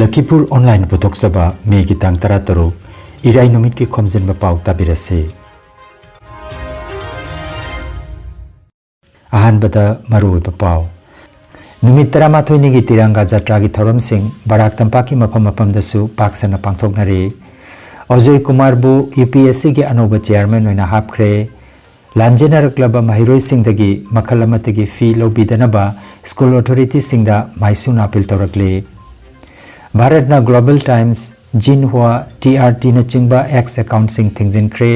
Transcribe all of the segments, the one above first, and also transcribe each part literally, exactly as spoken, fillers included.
ꯂꯈꯤꯄꯨꯔ online ꯄꯨꯊꯣꯛꯆꯕ ꯃꯦꯒꯤ ꯇꯥꯡ ꯇꯔꯥꯇꯔꯨꯛ, ꯏꯔꯥꯏ ꯅꯨꯃꯤꯠꯀꯤ ꯈꯣꯝꯖꯤꯟꯕ ꯄꯥꯎ ꯇꯥꯕꯤꯔꯁꯤ꯫ ꯑꯍꯥꯟꯕꯗ ꯃꯔꯨꯑꯣꯏꯕ ꯄꯥꯎ꯫ ꯅꯨꯃꯤꯠ ꯇꯔꯥꯃꯥꯊꯣꯏꯅꯤꯒꯤ ꯇꯤꯔꯪꯒꯥ ꯖꯇ꯭ꯔꯥꯒꯤ ꯊꯧꯔꯝꯁꯤꯡ ꯕꯔꯥꯛ ꯇꯝꯄꯥꯛꯀꯤ ꯃꯐꯝ ꯃꯐꯝꯗꯁꯨ ꯄꯥꯛ ꯁꯟꯅ ꯄꯥꯡꯊꯣꯛꯅꯔꯤ꯫ ꯑꯖꯣꯏ ꯀꯨꯃꯥꯔꯕꯨ ꯌꯨ ꯄꯤ ꯑꯦꯁ ꯁꯤꯒꯤ ꯑꯅꯧꯕ ꯆꯤꯌꯥꯔꯃꯦꯟ ꯑꯣꯏꯅ ꯍꯥꯞꯈ꯭ꯔꯦ꯫ ꯂꯥꯟꯖꯦꯟꯅꯔꯛꯂꯕ ꯃꯍꯩꯔꯣꯏꯁꯤꯡꯗꯒꯤ ꯃꯈꯜ ꯑꯃꯠꯇꯒꯤ ꯐꯤ ꯂꯧꯕꯤꯗꯅꯕ ꯁ꯭ꯀꯨꯜ ꯑꯣꯊꯣꯔꯤꯇꯤꯁꯤꯡꯗ ꯃꯥꯏꯁꯨꯅ ꯑꯄꯤꯜ ꯇꯧꯔꯛꯂꯤ꯫ ꯚꯥꯔꯠꯅ global times, Xinhua, T R ꯇꯤꯅꯆꯤꯡꯕ ꯑꯦꯛꯁ ꯑꯦꯀꯥꯎꯟꯠꯁꯤꯡ ꯊꯤꯡꯖꯤꯟꯈ꯭ꯔꯦ꯫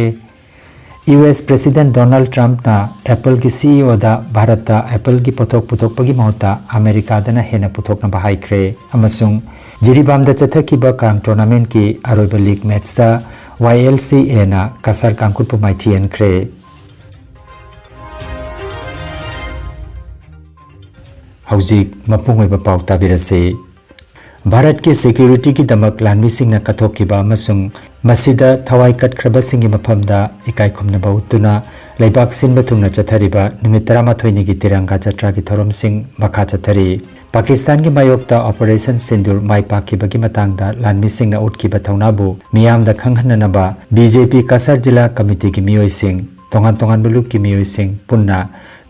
ꯌꯨ ꯑꯦꯁ ꯄ꯭ꯔꯦꯁꯤꯗꯦꯟꯠ ꯗꯣꯅꯥꯜꯗ ꯇ꯭ꯔꯝꯞꯅ ꯑꯦꯄꯜꯒꯤ ꯁꯤ ꯏ ꯑꯣꯗ ꯚꯥꯔꯠꯇ ꯑꯦꯄꯜꯒꯤ ꯄꯣꯠꯊꯣꯛ ꯄꯨꯊꯣꯛꯄꯒꯤ ꯃꯍꯨꯠꯇ ꯑꯃꯦꯔꯤꯀꯥꯗꯅ ꯍꯦꯟꯅ ꯄꯨꯊꯣꯛꯅꯕ ꯍꯥꯏꯈ꯭ꯔꯦ꯫ ꯑꯃꯁꯨꯡ ꯖꯤꯔꯤꯕꯥꯝꯗ ꯆꯠꯊꯈꯤꯕ ꯀꯥꯡ ꯇꯣꯔꯅꯥꯃꯦꯟꯠꯀꯤ ꯑꯔꯣꯏꯕ ꯂꯤꯒ ꯃꯦꯠꯆꯇ ꯋꯥꯏ ꯑꯦꯜ ꯁꯤ ꯑꯦꯅ ꯀꯁꯥꯔ ꯀꯥꯡꯈꯨꯠꯄꯨ ꯃꯥꯏꯊꯤꯍꯟꯈ꯭ꯔꯦ꯫ ꯍꯧꯖꯤꯛ ꯃꯄꯨꯡ ꯑꯣꯏꯕ ꯄꯥꯎ ꯇꯥꯕꯤꯔꯁꯤ꯫ ꯚꯥꯔꯠꯀꯤ ꯁꯦꯀ꯭ꯌꯨꯔꯤꯇꯤꯒꯤꯗꯃꯛ ꯂꯥꯟꯃꯤꯁꯤꯡꯅ ꯀꯠꯊꯣꯛꯈꯤꯕ ꯑꯃꯁꯨꯡ ꯃꯁꯤꯗ ꯊꯋꯥꯏ ꯀꯠꯈ꯭ꯔꯕꯁꯤꯡꯒꯤ ꯃꯐꯝꯗ ꯏꯀꯥꯏ ꯈꯨꯝꯅꯕ ꯎꯠꯇꯨꯅ ꯂꯩꯕꯥꯛ ꯁꯤꯟꯕ ꯊꯨꯡꯅ ꯆꯠꯊꯔꯤꯕ ꯅꯨꯃꯤꯠ ꯇꯔꯥꯃꯥꯊꯣꯏꯅꯤꯒꯤ ꯇꯤꯔꯪꯒꯥ ꯖꯇ꯭ꯔꯥꯒꯤ ꯊꯧꯔꯝꯁꯤꯡ ꯃꯈꯥ ꯆꯠꯊꯔꯤ꯫ ꯄꯥꯀꯤꯁꯇꯥꯟꯒꯤ ꯃꯥꯌꯣꯛꯇ ꯑꯣꯄꯔꯦꯁꯟ ꯁꯤꯟꯗꯨꯔ ꯃꯥꯏ ꯄꯥꯛꯈꯤꯕꯒꯤ ꯃꯇꯥꯡꯗ ꯂꯥꯟꯃꯤꯁꯤꯡꯅ ꯎꯠꯈꯤꯕ ꯊꯧꯅꯥꯕꯨ ꯃꯤꯌꯥꯝꯗ ꯈꯪꯍꯟꯅꯅꯕ ꯕꯤ ꯖꯦ ꯄꯤ ꯀꯁꯥꯔ ꯖꯤꯂꯥ ꯀꯃꯤꯇꯤꯒꯤ ꯃꯤꯑꯣꯏꯁꯤꯡ, ꯇꯣꯉꯥꯟ ꯇꯣꯉꯥꯟꯕ ꯂꯨꯞꯀꯤ ꯃꯤꯑꯣꯏꯁꯤꯡ ꯄꯨꯟꯅ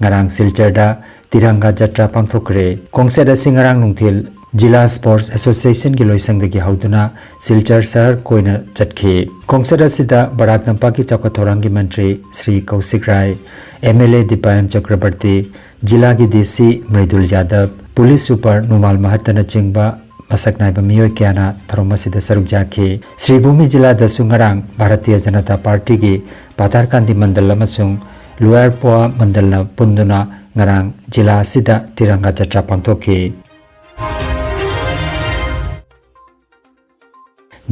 ꯉꯔꯥꯡ ꯁꯤꯜꯆꯔꯗ ꯇꯤꯔꯪꯒꯥ ꯖꯇ꯭ꯔꯥ ꯄꯥꯡꯊꯣꯛꯈ꯭ꯔꯦ꯫ ꯈꯣꯡꯆꯠ ꯑꯁꯤ ꯉꯔꯥꯡ ꯅꯨꯡꯊꯤꯜ ꯖꯤꯂꯥ ꯁ꯭ꯄꯣꯔꯠꯁ ꯑꯦꯁꯣꯁꯤꯌꯦꯁꯟꯒꯤ ꯂꯣꯏꯁꯪꯗꯒꯤ ꯍꯧꯗꯨꯅ ꯁꯤꯜꯆꯔ ꯁꯍꯔ ꯀꯣꯏꯅ ꯆꯠꯈꯤ꯫ ꯈꯣꯡꯆꯠ ꯑꯁꯤꯗ ꯕꯔꯥꯛ ꯇꯝꯄꯥꯛꯀꯤ ꯆꯥꯎꯈꯠ ꯊꯧꯔꯥꯡꯒꯤ ꯃꯟꯇ꯭ꯔꯤ ꯁ꯭ꯔꯤ ꯀꯧꯁꯤꯛ ꯔꯥꯏ, ꯑꯦꯝ ꯑꯦꯜ ꯑꯦ ꯗꯤꯄꯥꯌꯟ ꯆꯀ꯭ꯔꯕꯔꯇꯤ, ꯖꯤꯂꯥꯒꯤ ꯗꯤ ꯁꯤ ꯃ꯭ꯔꯤꯗꯨꯜ ꯌꯥꯗꯕ, ꯄꯨꯂꯤꯁ ꯁꯨꯄꯔ ꯅꯨꯃꯥꯜ ꯃꯍꯠꯇꯅꯆꯤꯡꯕ ꯃꯁꯛ ꯅꯥꯏꯕ ꯃꯤꯑꯣꯏ ꯀꯌꯥꯅ ꯊꯧꯔꯝ ꯑꯁꯤꯗ ꯁꯔꯨꯛ ꯌꯥꯈꯤ꯫ ꯁ꯭ꯔꯤꯚꯨꯃꯤ ꯖꯤꯂꯥꯗꯁꯨ ꯉꯔꯥꯡ ꯚꯥꯔꯇꯤꯌ ꯖꯅꯇꯥ ꯄꯥꯔꯇꯤꯒꯤ ꯄꯥꯊꯥꯔꯀꯥꯟꯗꯤ ꯃꯟꯗꯜ ꯑꯃꯁꯨꯡ ꯂꯨꯌꯥꯔꯄꯣꯋꯥ ꯃꯟꯗꯜꯅ ꯄꯨꯟꯗꯨꯅ ꯉꯔꯥꯡ ꯖꯤꯂꯥ ꯑꯁꯤꯗ ꯇꯤꯔꯪꯒꯥ ꯖꯇ꯭ꯔꯥ ꯄꯥꯡꯊꯣꯛꯈꯤ꯫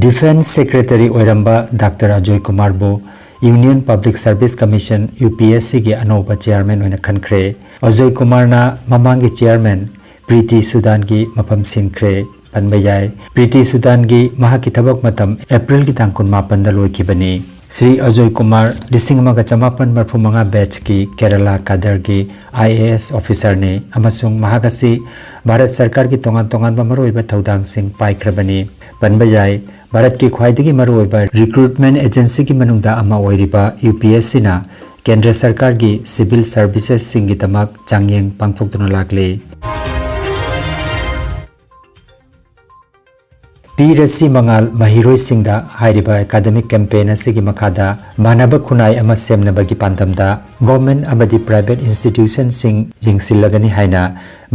ꯗꯤꯐꯦꯟꯁ ꯁꯦꯀ꯭ꯔꯦꯇꯔꯤ ꯑꯣꯏꯔꯝꯕ ꯗꯥꯛꯇꯔ ꯑꯖꯣꯏ ꯀꯨꯃꯥꯔꯕꯨ union public service commission, U P S ꯁꯤꯒꯤ ꯑꯅꯧꯕ ꯆꯤꯌꯥꯔꯃꯦꯟ ꯑꯣꯏꯅ ꯈꯟꯈ꯭ꯔꯦ꯫ ꯑꯖꯣꯏ ꯀꯨꯃꯥꯔꯅ ꯃꯃꯥꯡꯒꯤ ꯆꯤꯌꯥꯔꯃꯦꯟ ꯄ꯭ꯔꯤꯇꯤ ꯁꯨꯗꯥꯟꯒꯤ ꯃꯐꯝ ꯁꯤꯟꯈ꯭ꯔꯦ꯫ ꯄꯟꯕ ꯌꯥꯏ꯫ ꯄ꯭ꯔꯤꯇꯤ ꯁꯨꯗꯥꯟꯒꯤ ꯃꯍꯥꯛꯀꯤ ꯊꯕꯛ ꯃꯇꯝ ꯑꯦꯄ꯭ꯔꯤꯜꯒꯤ ꯇꯥꯡ ꯀꯨꯟꯃꯥꯄꯟꯗ ꯂꯣꯏꯈꯤꯕꯅꯤ꯫ ꯁ꯭ꯔꯤ ꯑꯖꯣꯏ ꯀꯨꯃꯥꯔ ꯂꯤꯁꯤꯡ ꯑꯃꯒ ꯆꯃꯥꯄꯟ ꯃꯔꯐꯨ ꯃꯉꯥ batchꯀꯤ ꯀꯦꯔꯂꯥ ꯀꯥꯗꯔꯒꯤ IAS officerꯅꯤ ꯑꯃꯁꯨꯡ ꯃꯍꯥꯛ ꯑꯁꯤ ꯚꯥꯔꯠ ꯁꯔꯀꯥꯔꯒꯤ ꯇꯣꯉꯥꯟ ꯇꯣꯉꯥꯟꯕ ꯃꯔꯨꯑꯣꯏꯕ ꯊꯧꯗꯥꯡꯁꯤꯡ ꯄꯥꯏꯈ꯭ꯔꯕꯅꯤ꯫ ꯄꯟꯕ ꯌꯥꯏ, ꯚꯥꯔꯠꯀꯤ ꯈ꯭ꯋꯥꯏꯗꯒꯤ ꯃꯔꯨꯑꯣꯏꯕ recruitment agencyꯒꯤ ꯃꯅꯨꯡꯗ ꯑꯃ ꯑꯣꯏꯔꯤꯕ UPSCꯅ ꯀꯦꯟꯗ꯭ꯔ ꯁꯔꯀꯥꯔꯒꯤ civil servicesꯁꯤꯡꯒꯤꯗꯃꯛ ꯆꯥꯡꯌꯦꯡ ꯄꯥꯡꯊꯣꯛꯇꯨꯅ ꯂꯥꯛꯂꯤ꯫ ꯄꯤꯔꯁꯤ ꯃꯉꯥꯜ ꯃꯍꯩꯔꯣꯏꯁꯤꯡꯗ ꯍꯥꯏꯔꯤꯕ academic campaign ꯑꯁꯤꯒꯤ ꯃꯈꯥꯗ ꯃꯥꯟꯅꯕ ꯈꯨꯟꯅꯥꯏ ꯑꯃ ꯁꯦꯝꯅꯕꯒꯤ ꯄꯥꯟꯗꯝꯗ government ꯑꯃꯗꯤ private institutionꯁꯤꯡ ꯌꯦꯡꯁꯤꯜꯂꯒꯅꯤ ꯍꯥꯏꯅ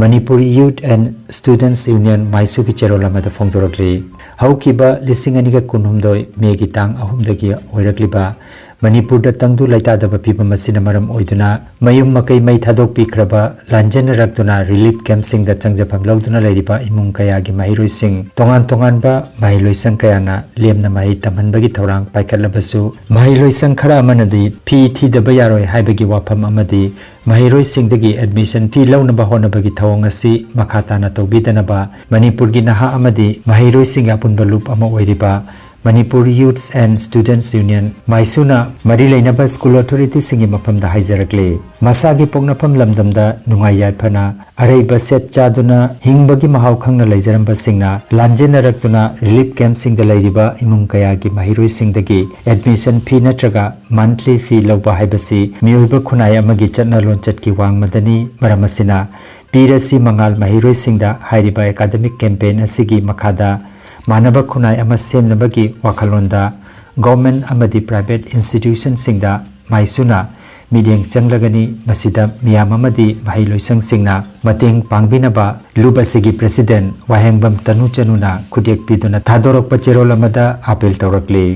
Manipur Youth and Students Union ꯃꯥꯏꯁꯨꯒꯤ ꯆꯦꯔꯣꯜ ꯑꯃꯗ ꯐꯣꯡꯗꯣꯔꯛꯂꯤ꯫ ꯍꯧꯈꯤꯕ ꯂꯤꯁꯤꯡ ꯑꯅꯤꯒ ꯀꯨꯟꯍꯨꯝꯗꯣꯏ ꯃꯦꯒꯤ ꯇꯥꯡ ꯑꯍꯨꯝꯗꯒꯤ ꯑꯣꯏꯔꯛꯂꯤꯕ ꯃꯅꯤꯄꯨꯔꯗ ꯇꯪꯗꯨ ꯂꯩꯇꯥꯗꯕ ꯐꯤꯕꯝ ꯑꯁꯤꯅ ꯃꯔꯝ ꯑꯣꯏꯗꯨꯅ ꯃꯌꯨꯝ ꯃꯀꯩ ꯃꯩ ꯊꯥꯗꯣꯛꯄꯤꯈ꯭ꯔꯕ, ꯂꯥꯟꯖꯦꯟꯅꯔꯛꯇꯨꯅ relief campꯁꯤꯡꯗ ꯆꯪꯖꯐꯝ ꯂꯧꯗꯨꯅ ꯂꯩꯔꯤꯕ ꯏꯃꯨꯡ ꯀꯌꯥꯒꯤ ꯃꯍꯩꯔꯣꯏꯁꯤꯡ ꯇꯣꯉꯥꯟ ꯇꯣꯉꯥꯟꯕ ꯃꯍꯩꯂꯣꯏꯁꯪ ꯀꯌꯥꯅ ꯂꯦꯝꯅ ꯃꯍꯩ ꯇꯝꯍꯟꯕꯒꯤ ꯊꯧꯔꯥꯡ ꯄꯥꯏꯈꯠꯂꯕꯁꯨ, ꯃꯍꯩꯂꯣꯏꯁꯪ ꯈꯔ ꯑꯃꯅꯗꯤ ꯐꯤ ꯊꯤꯗꯕ ꯌꯥꯔꯣꯏ ꯍꯥꯏꯕꯒꯤ ꯋꯥꯐꯝ ꯑꯃꯗꯤ ꯃꯍꯩꯔꯣꯏꯁꯤꯡꯗꯒꯤ admission fee ꯂꯧꯅꯕ ꯍꯣꯠꯅꯕꯒꯤ ꯊꯧꯑꯣꯡ ꯑꯁꯤ ꯃꯈꯥ ꯇꯥꯅ ꯇꯧꯕꯤꯗꯅꯕ ꯃꯅꯤꯄꯨꯔꯒꯤ ꯅꯍꯥ ꯑꯃꯗꯤ ꯃꯍꯩꯔꯣꯏꯁꯤꯡꯒꯤ ꯑꯄꯨꯟꯕ ꯂꯨꯞ ꯑꯃ ꯑꯣꯏꯔꯤꯕ Manipur Youths and Students Union ꯃꯥꯏꯁꯨꯅ ꯃꯔꯤ ꯂꯩꯅꯕ school authorityꯁꯤꯡꯒꯤ ꯃꯐꯝꯗ ꯍꯥꯏꯖꯔꯛꯂꯤ꯫ ꯃꯁꯥꯒꯤ ꯄꯣꯛꯅꯐꯝ ꯂꯝꯗꯝꯗ ꯅꯨꯡꯉꯥꯏ ꯌꯥꯏꯐꯅ ꯑꯔꯩꯕ ꯁꯦꯠ ꯆꯥꯗꯨꯅ ꯍꯤꯡꯕꯒꯤ ꯃꯍꯥꯎ ꯈꯪꯅ ꯂꯩꯖꯔꯝꯕꯁꯤꯡꯅ ꯂꯥꯟꯖꯦꯟꯅꯔꯛꯇꯨꯅ relief campꯁꯤꯡꯗ ꯂꯩꯔꯤꯕ ꯏꯃꯨꯡ ꯀꯌꯥꯒꯤ ꯃꯍꯩꯔꯣꯏꯁꯤꯡꯗꯒꯤ admission fee ꯅꯠꯇ꯭ꯔꯒ monthly fee ꯂꯧꯕ ꯍꯥꯏꯕꯁꯤ ꯃꯤꯑꯣꯏꯕ ꯈꯨꯟꯅꯥꯏ ꯑꯃꯒꯤ ꯆꯠꯅ ꯂꯣꯟꯆꯠꯀꯤ ꯋꯥꯡꯃꯗꯅꯤ꯫ ꯃꯔꯝ ꯑꯁꯤꯅ ꯄꯤꯔꯁꯤ ꯃꯉꯥꯜ ꯃꯍꯩꯔꯣꯏꯁꯤꯡꯗ ꯍꯥꯏꯔꯤꯕ academic campaign ꯑꯁꯤꯒꯤ ꯃꯈꯥꯗ ꯃꯥꯟꯅꯕ ꯈꯨꯟꯅꯥꯏ ꯑꯃ ꯁꯦꯝꯅꯕꯒꯤ ꯋꯥꯈꯜꯂꯣꯟꯗ government ꯑꯃꯗꯤ private institutionꯁꯤꯡꯗ ꯃꯥꯏꯁꯨꯅ ꯃꯤꯠꯌꯦꯡ ꯆꯪꯂꯒꯅꯤ꯫ ꯃꯁꯤꯗ ꯃꯤꯌꯥꯝ ꯑꯃꯗꯤ ꯃꯍꯩꯂꯣꯏꯁꯪꯁꯤꯡꯅ ꯃꯇꯦꯡ ꯄꯥꯡꯕꯤꯅꯕ ꯂꯨꯞ ꯑꯁꯤꯒꯤ president ꯋꯥꯍꯦꯡꯕꯝ ꯇꯅꯨ ꯆꯅꯨꯅ ꯈꯨꯠꯌꯦꯛ ꯄꯤꯗꯨꯅ ꯊꯥꯗꯣꯔꯛꯄ ꯆꯦꯔꯣꯜ ꯑꯃꯗ ꯑꯥꯄꯤꯜ ꯇꯧꯔꯛꯂꯤ꯫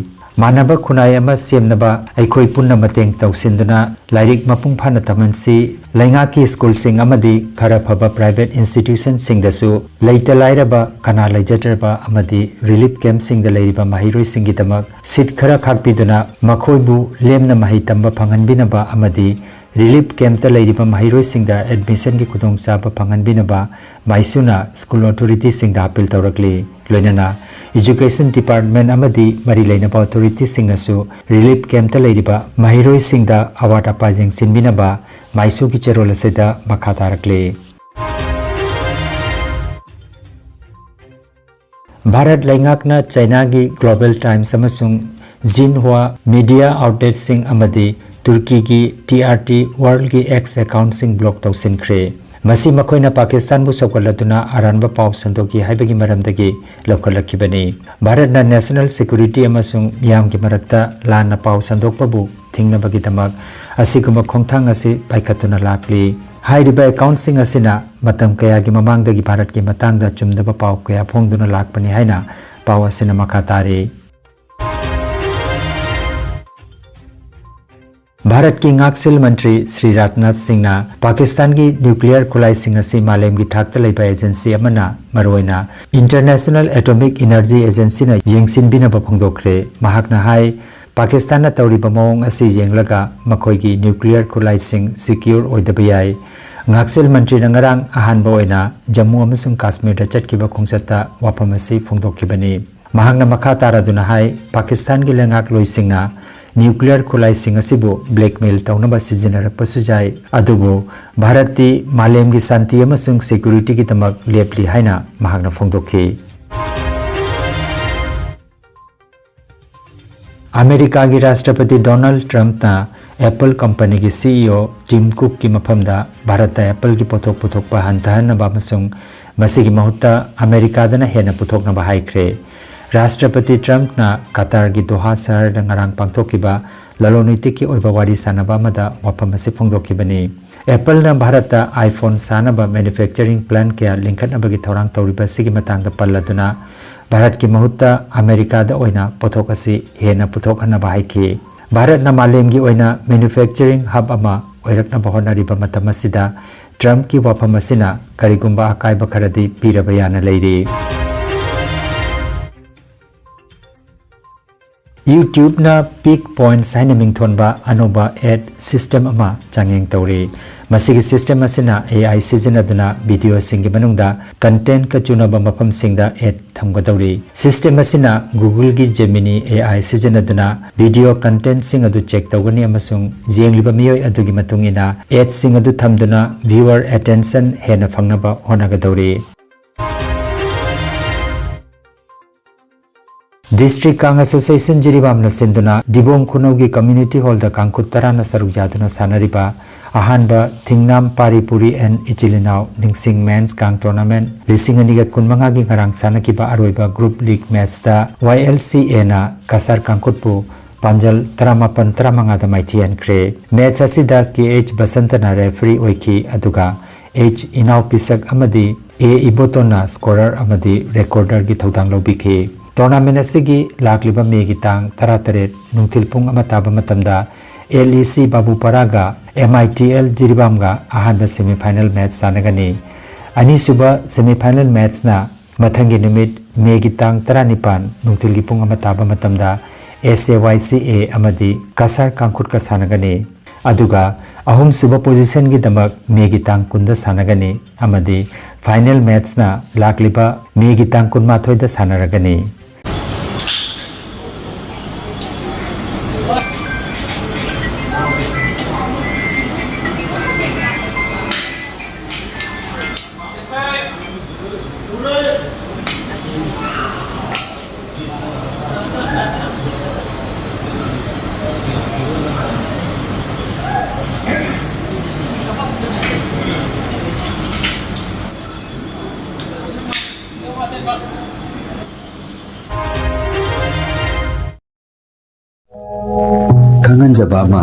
ꯃꯥꯟꯅꯕ ꯈꯨꯟꯅꯥꯏ ꯑꯃ ꯁꯦꯝꯅꯕ ꯑꯩꯈꯣꯏ ꯄꯨꯟꯅ ꯃꯇꯦꯡ ꯇꯧꯁꯤꯟꯗꯨꯅ ꯂꯥꯏꯔꯤꯛ ꯃꯄꯨꯡ ꯐꯥꯅ ꯇꯝꯍꯟꯁꯤ꯫ ꯂꯩꯉꯥꯛꯀꯤ schoolꯁꯤꯡ ꯑꯃꯗꯤ ꯈꯔ ꯐꯕ private institutionꯁꯤꯡꯗꯁꯨ ꯂꯩꯇ ꯂꯥꯏꯔꯕ, ꯀꯅꯥ ꯂꯩꯖꯗ꯭ꯔꯕ ꯑꯃꯗꯤ relief campꯁꯤꯡꯗ ꯂꯩꯔꯤꯕ ꯃꯍꯩꯔꯣꯏꯁꯤꯡꯒꯤꯗꯃꯛ seat ꯈꯔ ꯈꯥꯛꯄꯤꯗꯨꯅ ꯃꯈꯣꯏꯕꯨ ꯂꯦꯝꯅ ꯃꯍꯩ ꯇꯝꯕ ꯐꯪꯍꯟꯕꯤꯅꯕ ꯑꯃꯗꯤ ꯔꯤꯂꯤꯐ ꯀꯦꯝꯞꯇ ꯂꯩꯔꯤꯕ ꯃꯍꯩꯔꯣꯏꯁꯤꯡꯗ ꯑꯦꯗꯃꯤꯁꯟꯒꯤ ꯈꯨꯗꯣꯡꯆꯥꯕ ꯐꯪꯍꯟꯕꯤꯅꯕ ꯃꯥꯏꯁꯨꯅ ꯁ꯭ꯀꯨꯜ ꯑꯣꯊꯣꯔꯤꯇꯤꯁꯤꯡꯗ ꯑꯄꯤꯜ ꯇꯧꯔꯛꯂꯤ꯫ ꯂꯣꯏꯅꯅ ꯏꯖꯨꯀꯦꯁꯟ ꯗꯤꯄꯥꯔꯠꯃꯦꯟꯠ ꯑꯃꯗꯤ ꯃꯔꯤ ꯂꯩꯅꯕ ꯑꯣꯊꯣꯔꯤꯇꯤꯁꯤꯡꯅꯁꯨ ꯔꯤꯂꯤꯐ ꯀꯦꯝꯞꯇ ꯂꯩꯔꯤꯕ ꯃꯍꯩꯔꯣꯏꯁꯤꯡꯗ ꯑꯋꯥꯠ ꯑꯄꯥ ꯌꯦꯡꯁꯤꯟꯕꯤꯅꯕ ꯃꯥꯏꯁꯨꯒꯤ ꯆꯦꯔꯣꯜ ꯑꯁꯤꯗ ꯃꯈꯥ ꯇꯥꯔꯛꯂꯤ꯫ ꯚꯥꯔꯠ ꯂꯩꯉꯥꯛꯅ ꯆꯥꯏꯅꯥꯒꯤ ꯒ꯭ꯂꯣꯕꯦꯜ ꯇꯥꯏꯝꯁ ꯑꯃꯁꯨꯡ ꯖꯤꯟꯍꯨꯋꯥ ꯃꯤꯗꯤꯌꯥ ꯑꯥꯎꯠꯂꯦꯠꯁꯤꯡ ꯑꯃꯗꯤ ꯇꯨꯔꯀꯤꯒꯤ ꯇꯤ ꯑꯥꯔ ꯇꯤ ꯋꯥꯔꯜꯒꯤ ꯑꯦꯛꯁ ꯑꯦꯀꯥꯎꯟꯠꯁꯤꯡ ꯕ꯭ꯂꯣꯛ ꯇꯧꯁꯤꯟꯈ꯭ꯔꯦ꯫ ꯃꯁꯤ ꯃꯈꯣꯏꯅ ꯄꯥꯀꯤꯁꯇꯥꯟꯕꯨ ꯁꯧꯒꯠꯂꯗꯨꯅ ꯑꯔꯥꯟꯕ ꯄꯥꯎ ꯁꯟꯗꯣꯛꯈꯤ ꯍꯥꯏꯕꯒꯤ ꯃꯔꯝꯗꯒꯤ ꯂꯧꯈꯠꯂꯛꯈꯤꯕꯅꯤ꯫ ꯚꯥꯔꯠꯅ ꯅꯦꯁꯅꯦꯜ ꯁꯦꯀ꯭ꯌꯨꯔꯤꯇꯤ ꯑꯃꯁꯨꯡ ꯃꯤꯌꯥꯝꯒꯤ ꯃꯔꯛꯇ ꯂꯥꯟꯅ ꯄꯥꯎ ꯁꯟꯗꯣꯛꯄꯕꯨ ꯊꯤꯡꯅꯕꯒꯤꯗꯃꯛ ꯑꯁꯤꯒꯨꯝꯕ ꯈꯣꯡꯊꯥꯡ ꯑꯁꯤ ꯄꯥꯏꯈꯠꯇꯨꯅ ꯂꯥꯛꯂꯤ꯫ ꯍꯥꯏꯔꯤꯕ ꯑꯦꯀꯥꯎꯟꯠꯁꯤꯡ ꯑꯁꯤꯅ ꯃꯇꯝ ꯀꯌꯥꯒꯤ ꯃꯃꯥꯡꯗꯒꯤ ꯚꯥꯔꯠꯀꯤ ꯃꯇꯥꯡꯗ ꯆꯨꯝꯗꯕ ꯄꯥꯎ ꯀꯌꯥ ꯐꯣꯡꯗꯨꯅ ꯂꯥꯛꯄꯅꯤ ꯍꯥꯏꯅ ꯄꯥꯎ ꯑꯁꯤꯅ ꯃꯈꯥ ꯇꯥꯔꯤ꯫ ꯚꯥꯔꯠꯀꯤ ꯉꯥꯛꯁꯦꯜ ꯃꯟꯇ꯭ꯔꯤ ꯁ꯭ꯔꯤ ꯔꯥꯖꯅꯥꯊ ꯁꯤꯡꯅ ꯄꯥꯀꯤꯁꯇꯥꯟꯒꯤ ꯅ꯭ꯌꯨꯀ꯭ꯂꯤꯌꯔ ꯈꯨꯠꯂꯥꯏꯁꯤꯡ ꯑꯁꯤ ꯃꯥꯂꯦꯝꯒꯤ ꯊꯥꯛꯇ ꯂꯩꯕ ꯑꯦꯖꯦꯟꯁꯤ ꯑꯃꯅ, ꯃꯔꯨꯑꯣꯏꯅ ꯏꯟꯇꯔꯅꯦꯁꯅꯦꯜ ꯑꯦꯇꯣꯃꯤꯛ ꯏꯅꯔꯖꯤ ꯑꯦꯖꯦꯟꯁꯤꯅ ꯌꯦꯡꯁꯤꯟꯕꯤꯅꯕ ꯐꯣꯡꯗꯣꯛꯈ꯭ꯔꯦ꯫ ꯃꯍꯥꯛꯅ ꯍꯥꯏ, ꯄꯥꯀꯤꯁꯇꯥꯟꯅ ꯇꯧꯔꯤꯕ ꯃꯑꯣꯡ ꯑꯁꯤ ꯌꯦꯡꯂꯒ ꯃꯈꯣꯏꯒꯤ ꯅ꯭ꯌꯨꯀ꯭ꯂꯤꯌꯔ ꯈꯨꯠꯂꯥꯏꯁꯤꯡ ꯁꯤꯀ꯭ꯌꯣꯔ ꯑꯣꯏꯗꯕ ꯌꯥꯏ꯫ ꯉꯥꯛꯁꯦꯜ ꯃꯟꯇ꯭ꯔꯤꯅ ꯉꯔꯥꯡ ꯑꯍꯥꯟꯕ ꯑꯣꯏꯅ ꯖꯝꯃꯨ ꯑꯃꯁꯨꯡ ꯀꯥꯁꯃꯤꯔꯗ ꯆꯠꯈꯤꯕ ꯈꯣꯡꯆꯠꯇ ꯋꯥꯐꯝ ꯑꯁꯤ ꯐꯣꯡꯗꯣꯛꯈꯤꯕꯅꯤ꯫ ꯃꯍꯥꯛꯅ ꯃꯈꯥ ꯇꯥꯔꯗꯨꯅ ꯍꯥꯏ, ꯄꯥꯀꯤꯁꯇꯥꯟꯒꯤ ꯂꯩꯉꯥꯛꯂꯣꯏꯁꯤꯡꯅ ꯅ꯭ꯌꯨꯀ꯭ꯂꯤꯌꯔ ꯈꯨꯠꯂꯥꯏꯁꯤꯡ ꯑꯁꯤꯕꯨ ꯕ꯭ꯂꯦꯛꯃꯦꯜ ꯇꯧꯅꯕ ꯁꯤꯖꯤꯟꯅꯔꯛꯄꯁꯨ ꯌꯥꯏ, ꯑꯗꯨꯕꯨ ꯚꯥꯔꯠꯇꯤ ꯃꯥꯂꯦꯝꯒꯤ ꯁꯥꯟꯇꯤ ꯑꯃꯁꯨꯡ ꯁꯦꯀ꯭ꯌꯨꯔꯤꯇꯤꯒꯤꯗꯃꯛ ꯂꯦꯞꯂꯤ ꯍꯥꯏꯅ ꯃꯍꯥꯛꯅ ꯐꯣꯡꯗꯣꯛꯈꯤ꯫ ꯑꯃꯦꯔꯤꯀꯥꯒꯤ ꯔꯥꯁꯇ꯭ꯔꯄꯇꯤ ꯗꯣꯅꯥꯜꯗ ꯇ꯭ꯔꯝꯞꯅ ꯑꯦꯄꯜ ꯀꯝꯄꯅꯤꯒꯤ ꯁꯤ ꯏ ꯑꯣ ꯇꯤꯝ ꯀꯨꯛꯀꯤ ꯃꯐꯝꯗ ꯚꯥꯔꯠꯇ ꯑꯦꯄꯜꯒꯤ ꯄꯣꯠꯊꯣꯛ ꯄꯨꯊꯣꯛꯄ ꯍꯟꯊꯍꯟꯅꯕ ꯑꯃꯁꯨꯡ ꯃꯁꯤꯒꯤ ꯃꯍꯨꯠꯇ ꯑꯃꯦꯔꯤꯀꯥꯗꯅ ꯍꯦꯟꯅ ꯄꯨꯊꯣꯛꯅꯕ ꯍꯥꯏꯈ꯭ꯔꯦ꯫ ꯔꯥꯁꯇ꯭ꯔꯄꯇꯤ ꯇ꯭ꯔꯝꯞꯅ ꯀꯇꯥꯔꯒꯤ ꯗꯣꯍꯥ ꯁꯍꯔꯗ ꯉꯔꯥꯡ ꯄꯥꯡꯊꯣꯛꯈꯤꯕ ꯂꯂꯣꯟ ꯏꯇꯤꯛꯀꯤ ꯑꯣꯏꯕ ꯋꯥꯔꯤ ꯁꯥꯟꯅꯕ ꯑꯃꯗ ꯋꯥꯐꯝ ꯑꯁꯤ ꯐꯣꯡꯗꯣꯛꯈꯤꯕꯅꯤ꯫ ꯑꯦꯄꯜꯅ ꯚꯥꯔꯠꯇ iPhone ꯁꯥꯅꯕ manufacturing plant ꯀꯌꯥ ꯂꯤꯡꯈꯠꯅꯕꯒꯤ ꯊꯧꯔꯥꯡ ꯇꯧꯔꯤꯕ ꯑꯁꯤꯒꯤ ꯃꯇꯥꯡꯗ ꯄꯜꯂꯗꯨꯅ, ꯚꯥꯔꯠꯀꯤ ꯃꯍꯨꯠꯇ ꯑꯃꯦꯔꯤꯀꯥꯗ ꯑꯣꯏꯅ ꯄꯣꯠꯊꯣꯛ ꯑꯁꯤ ꯍꯦꯟꯅ ꯄꯨꯊꯣꯛꯍꯟꯅꯕ ꯍꯥꯏꯈꯤ꯫ ꯚꯥꯔꯠꯅ ꯃꯥꯂꯦꯝꯒꯤ ꯑꯣꯏꯅ manufacturing hub ꯑꯃ ꯑꯣꯏꯔꯛꯅꯕ ꯍꯣꯠꯅꯔꯤꯕ ꯃꯇꯝ ꯑꯁꯤꯗ ꯇ꯭ꯔꯝꯞꯀꯤ ꯋꯥꯐꯝ ꯑꯁꯤꯅ ꯀꯔꯤꯒꯨꯝꯕ ꯑꯀꯥꯏꯕ ꯈꯔꯗꯤ ꯄꯤꯔꯕ ꯌꯥꯅ ꯂꯩꯔꯤ꯫ YouTube-ꯅ Peak Points ꯍꯥꯏꯅ ꯃꯤꯡꯊꯣꯟꯕ ꯑꯅꯧꯕ ad system ꯑꯃ ꯆꯥꯡꯌꯦꯡ ꯇꯧꯔꯤ꯫ ꯃꯁꯤꯒꯤ system ꯑꯁꯤꯅ A I ꯁꯤꯖꯤꯟꯅꯗꯨꯅ video-ꯁꯤꯡꯒꯤ ꯃꯅꯨꯡꯗ content-ꯀ ꯆꯨꯅꯕ ꯃꯐꯝꯁꯤꯡꯗ ad ꯊꯝꯒꯗꯧꯔꯤ꯫ System ꯑꯁꯤꯅ Google-ꯒꯤ Gemini A I ꯁꯤꯖꯤꯟꯅꯗꯨꯅ video content-ꯁꯤꯡ ꯑꯗꯨ check ꯇꯧꯒꯅꯤ ꯑꯃꯁꯨꯡ ꯌꯦꯡꯂꯤꯕ ꯃꯤꯑꯣꯏ ꯑꯗꯨꯒꯤ ꯃꯇꯨꯡ ꯏꯟꯅ ad-ꯁꯤꯡ ꯑꯗꯨ ꯊꯝꯗꯨꯅ viewer attention ꯍꯦꯟꯅ ꯐꯪꯅꯕ ꯍꯣꯠꯅꯒꯗꯧꯔꯤ꯫ District Kang Association ꯖꯤꯔꯤꯕꯥꯝꯅ ꯁꯤꯟꯗꯨꯅ ꯗꯤꯕꯣꯡ ꯈꯨꯅꯧꯒꯤ community hall-ꯗ ꯀꯥꯡꯈꯨꯠ ꯇꯔꯥꯅ ꯁꯔꯨꯛ ꯌꯥꯗꯨꯅ ꯁꯥꯟꯅꯔꯤꯕ ꯑꯍꯥꯟꯕ ꯊꯤꯡꯅꯥꯝ ꯄꯥꯔꯤ ꯄꯨꯔꯤ and ꯏꯆꯤꯜ ꯏꯅꯥꯎ ꯅꯤꯡꯁꯤꯡ men's ꯀꯥꯡ tournament ꯂꯤꯁꯤꯡ ꯑꯅꯤꯒ ꯀꯨꯟꯃꯉꯥꯒꯤ ꯉꯔꯥꯡ ꯁꯥꯟꯅꯈꯤꯕ ꯑꯔꯣꯏꯕ group league match-ꯇ Y L C A-ꯅ Cachar ꯀꯥꯡꯈꯨꯠꯄꯨ ꯄꯥꯟꯖꯜ ꯇꯔꯥꯃꯥꯄꯟ ꯇꯔꯥꯃꯉꯥꯗ ꯃꯥꯏꯊꯤꯍꯟꯈ꯭ꯔꯦ꯫ Match ꯑꯁꯤꯗ K H ꯕꯁꯟꯇꯅ referee ꯑꯣꯏꯈꯤ, ꯑꯗꯨꯒ H ꯏꯅꯥꯎ ꯄꯤꯁꯛ ꯑꯃꯗꯤ A ꯏꯕꯣꯇꯣꯟꯅ scorer ꯑꯃꯗꯤ recorder-ꯒꯤ ꯊꯧꯗꯥꯡ ꯂꯧꯕꯤꯈꯤ꯫ Tournament ꯑꯁꯤꯒꯤ ꯂꯥꯛꯂꯤꯕ ꯃꯦꯒꯤ ꯇꯥꯡ ꯇꯔꯥꯇꯔꯦꯠ ꯅꯨꯡꯊꯤꯜ ꯄꯨꯡ ꯑꯃ ꯇꯥꯕ ꯃꯇꯝꯗ L E C ꯕꯥꯕꯨꯄꯥꯔꯥꯒ M I T L ꯖꯤꯔꯤꯕꯥꯝꯒ ꯑꯍꯥꯟꯕ semi final match ꯁꯥꯟꯅꯒꯅꯤ꯫ ꯑꯅꯤꯁꯨꯕ semi final match-ꯅ ꯃꯊꯪꯒꯤ ꯅꯨꯃꯤꯠ ꯃꯦꯒꯤ ꯇꯥꯡ ꯇꯔꯥꯅꯤꯄꯥꯟ ꯅꯨꯡꯊꯤꯜꯒꯤ ꯄꯨꯡ ꯑꯃ ꯇꯥꯕ ꯃꯇꯝꯗ S A Y C A ꯑꯃꯗꯤ ꯀꯁꯥꯔ ꯀꯥꯡꯈꯨꯠꯀ ꯁꯥꯟꯅꯒꯅꯤ꯫ ꯑꯗꯨꯒ ꯑꯍꯨꯝꯁꯨꯕ position-ꯒꯤꯗꯃꯛ ꯃꯦꯒꯤ ꯇꯥꯡ ꯀꯨꯟꯗ ꯁꯥꯟꯅꯒꯅꯤ ꯑꯃꯗꯤ final match-ꯅ ꯂꯥꯛꯂꯤꯕ ꯃꯦꯒꯤ ꯇꯥꯡ ꯀꯨꯟꯃꯥꯊꯣꯏꯗ ꯁꯥꯟꯅꯔꯒꯅꯤ꯫ ꯈꯪꯖꯕ ꯑꯃ,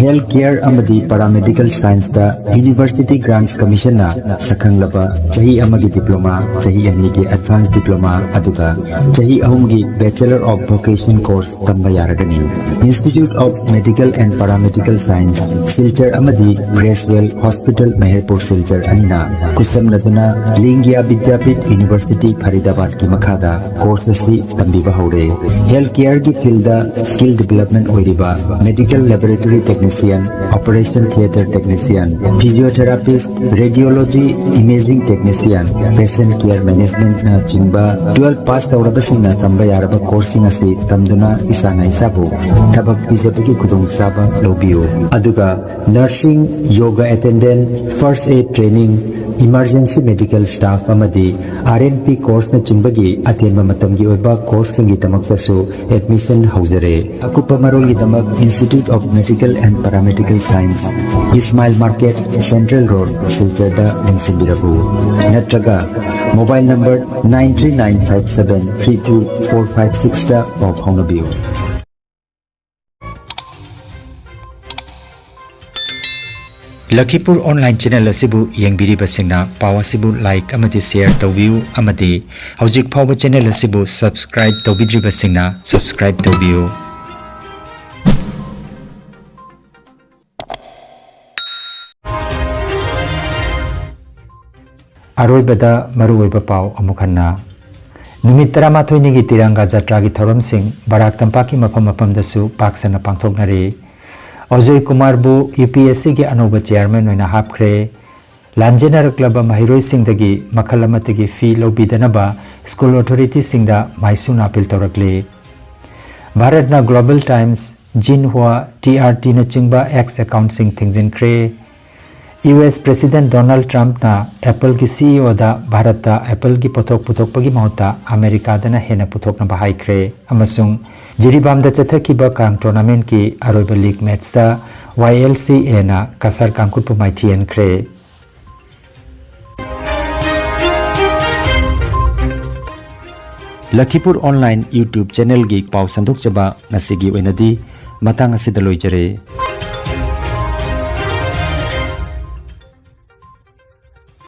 ꯍꯦꯜꯊ ꯀꯦꯌꯔ ꯑꯃꯗꯤ ꯄꯦꯔꯥꯃꯦꯗꯤꯀꯦꯜ ꯁꯥꯏꯟꯁꯇ ꯌꯨꯅꯤꯚꯔꯁꯤꯇꯤ ꯒ꯭ꯔꯥꯟꯠꯁ ꯀꯃꯤꯁꯟꯅ ꯁꯛꯈꯪꯂꯕ ꯆꯍꯤ ꯑꯃꯒꯤ ꯗꯤꯄ꯭ꯂꯣꯃꯥ, ꯆꯍꯤ ꯑꯅꯤꯒꯤ ꯑꯦꯗꯚꯥꯟꯁ ꯗꯤꯄ꯭ꯂꯣꯃꯥ, ꯑꯗꯨꯒ ꯆꯍꯤ ꯑꯍꯨꯝꯒꯤ Bachelor of Vocation course ꯇꯝꯕ ꯌꯥꯔꯒꯅꯤ꯫ Institute of Medical and Paramedical Science, Silchar ꯑꯃꯗꯤ ꯒ꯭ꯔꯦꯁꯋꯦꯜ ꯍꯣꯁꯄꯤꯇꯥꯜ, ꯃꯍꯦꯔꯄꯨꯔ, ꯁꯤꯜꯆꯔ ꯑꯅꯤꯅ ꯈꯨꯠꯁꯝꯅꯗꯨꯅ ꯂꯤꯡꯒꯤꯌꯥ ꯕꯤꯗ꯭ꯌꯥꯄꯤꯊ ꯌꯨꯅꯤꯚꯔꯁꯤꯇꯤ ꯐꯔꯤꯗꯥꯕꯥꯗꯀꯤ ꯃꯈꯥꯗ ꯀꯣꯔꯁ ꯑꯁꯤ ꯇꯝꯕꯤꯕ ꯍꯧꯔꯦ꯫ ꯍꯦꯜꯊ ꯀꯦꯌꯔꯒꯤ ꯐꯤꯜꯗ ꯁ꯭ꯀꯤꯜ ꯗꯤꯚꯦꯂꯞꯃꯦꯟ ꯑꯣꯏꯔꯤꯕ medical laboratory technician, operation theatre technician, physiotherapist, radiology, imaging technician, patient care ꯃꯦꯅꯦꯖꯃꯦꯟꯠꯅꯆꯤꯡꯕ ꯇꯨꯋꯦꯜꯐ ꯄꯥꯁ ꯇꯧꯔꯕꯁꯤꯡꯅ ꯇꯝꯕ ꯌꯥꯔꯕ ꯀꯣꯔꯁꯁꯤꯡ ꯑꯁꯤ ꯇꯝꯗꯨꯅ ꯏꯁꯥꯅ ꯏꯁꯥꯕꯨ ꯊꯕꯛ ꯄꯤꯖꯕꯒꯤ ꯈꯨꯗꯣꯡꯆꯥꯕ ꯂꯧꯕꯤꯌꯨ꯫ ꯑꯗꯨꯒ nursing, yoga attendant, first aid training, emergency medical staff ꯑꯃꯗꯤ ꯑꯥꯔ ꯑꯦꯟ ꯄꯤ ꯀꯣꯔꯁꯅꯆꯤꯡꯕꯒꯤ ꯑꯇꯦꯟꯕ ꯃꯇꯝꯒꯤ ꯑꯣꯏꯕ ꯀꯣꯔꯁꯁꯤꯡꯒꯤꯗꯃꯛꯇꯁꯨ ꯑꯦꯗꯃꯤꯁꯟ ꯍꯧꯖꯔꯦ꯫ ꯑꯀꯨꯞꯄ ꯃꯔꯣꯜꯒꯤꯗꯃꯛ Institute of Medical and Paramedical Science, Ismail market, central road, ꯁꯤꯜꯆꯔꯗ ꯂꯦꯡꯁꯤꯟꯕꯤꯔꯛꯎ꯫ ꯅꯠꯇ꯭ꯔꯒ mobile number nine three nine five seven three two four five sixꯇ ꯄꯥꯎ ꯐꯥꯎꯅꯕꯤꯌꯨ꯫ ꯂꯈꯤꯄꯨꯔ ꯑꯣꯟꯂꯥꯏꯟ ꯆꯦꯅꯦꯜ ꯑꯁꯤꯕꯨ ꯌꯦꯡꯕꯤꯔꯤꯕꯁꯤꯡꯅ ꯄꯥꯎ ꯑꯁꯤꯕꯨ ꯂꯥꯏꯛ ꯑꯃꯗꯤ ꯁꯦꯌꯔ ꯇꯧꯕꯤꯌꯨ, ꯑꯃꯗꯤ ꯍꯧꯖꯤꯛ ꯐꯥꯎꯕ ꯆꯦꯅꯦꯜ ꯑꯁꯤꯕꯨ ꯁꯕꯁꯀ꯭ꯔꯥꯏꯕ ꯇꯧꯕꯤꯗ꯭ꯔꯤꯕꯁꯤꯡꯅ ꯁꯕꯁꯀ꯭ꯔꯥꯏꯕ ꯇꯧꯕꯤꯌꯨ꯫ ꯑꯔꯣꯏꯕꯗ ꯃꯔꯨꯑꯣꯏꯕ ꯄꯥꯎ ꯑꯃꯨꯛ ꯍꯟꯅ꯫ ꯅꯨꯃꯤꯠ ꯇꯔꯥꯃꯥꯊꯣꯏꯅꯤꯒꯤ ꯇꯤꯔꯪꯒꯥ ꯖꯇ꯭ꯔꯥꯒꯤ ꯊꯧꯔꯝꯁꯤꯡ ꯕꯔꯥꯛ ꯇꯝꯄꯥꯛꯀꯤ ꯃꯐꯝ ꯃꯐꯝꯗꯁꯨ ꯄꯥꯛ ꯁꯟꯅ ꯄꯥꯡꯊꯣꯛꯅꯔꯤ꯫ ꯑꯖꯣꯏ ꯀꯨꯃꯥꯔꯕꯨ ꯌꯨ ꯄꯤ ꯑꯦꯁ ꯁꯤꯒꯤ ꯑꯅꯧꯕ ꯆꯤꯌꯥꯔꯃꯦꯟ ꯑꯣꯏꯅ ꯍꯥꯞꯈ꯭ꯔꯦ꯫ ꯂꯥꯟꯖꯦꯟꯅꯔꯛꯂꯕ ꯃꯍꯩꯔꯣꯏꯁꯤꯡꯗꯒꯤ ꯃꯈꯜ ꯑꯃꯠꯇꯒꯤ ꯐꯤ ꯂꯧꯕꯤꯗꯅꯕ ꯁ꯭ꯀꯨꯜ ꯑꯣꯊꯣꯔꯤꯇꯤꯁꯤꯡꯗ ꯃꯥꯏꯁꯨꯅ ꯑꯄꯤꯜ ꯇꯧꯔꯛꯂꯤ꯫ ꯚꯥꯔꯠꯅ global times, Xinhua, T R ꯇꯤꯅꯆꯤꯡꯕ ꯑꯦꯛꯁ ꯑꯦꯀꯥꯎꯟꯠꯁꯤꯡ ꯊꯤꯡꯖꯤꯟꯈ꯭ꯔꯦ꯫ ꯌꯨ ꯑꯦꯁ ꯄ꯭ꯔꯦꯁꯤꯗꯦꯟꯠ ꯗꯣꯅꯥꯜꯗ ꯇ꯭ꯔꯝꯞꯅ ꯑꯦꯄꯜꯒꯤ ꯁꯤ ꯏ ꯑꯣꯗ ꯚꯥꯔꯠꯇ ꯑꯦꯄꯜꯒꯤ ꯄꯣꯠꯊꯣꯛ ꯄꯨꯊꯣꯛꯄꯒꯤ ꯃꯍꯨꯠꯇ ꯑꯃꯦꯔꯤꯀꯥꯗꯅ ꯍꯦꯟꯅ ꯄꯨꯊꯣꯛꯅꯕ ꯍꯥꯏꯈ꯭ꯔꯦ꯫ ꯑꯃꯁꯨꯡ ꯖꯤꯔꯤꯕꯥꯝꯗ ꯆꯠꯊꯈꯤꯕ ꯀꯥꯡ ꯇꯣꯔꯅꯥꯃꯦꯟꯠꯀꯤ ꯑꯔꯣꯏꯕ ꯂꯤꯒ ꯃꯦꯆꯇ ꯋꯥꯏ ꯑꯦꯜ ꯁꯤ ꯑꯦꯅ ꯀꯁꯥꯔ ꯀꯥꯡꯈꯨꯠꯄꯨ ꯃꯥꯏꯊꯤꯍꯟꯈ꯭ꯔꯦ꯫ ꯂꯈꯤꯄꯨꯔ ꯑꯣꯟꯂꯥꯏꯟ YouTube ꯆꯦꯅꯦꯜꯒꯤ ꯄꯥꯎ ꯁꯟꯗꯣꯛꯆꯕ ꯉꯁꯤꯒꯤ ꯑꯣꯏꯅꯗꯤ ꯃꯇꯥꯡ ꯑꯁꯤꯗ ꯂꯣꯏꯖꯔꯦ꯫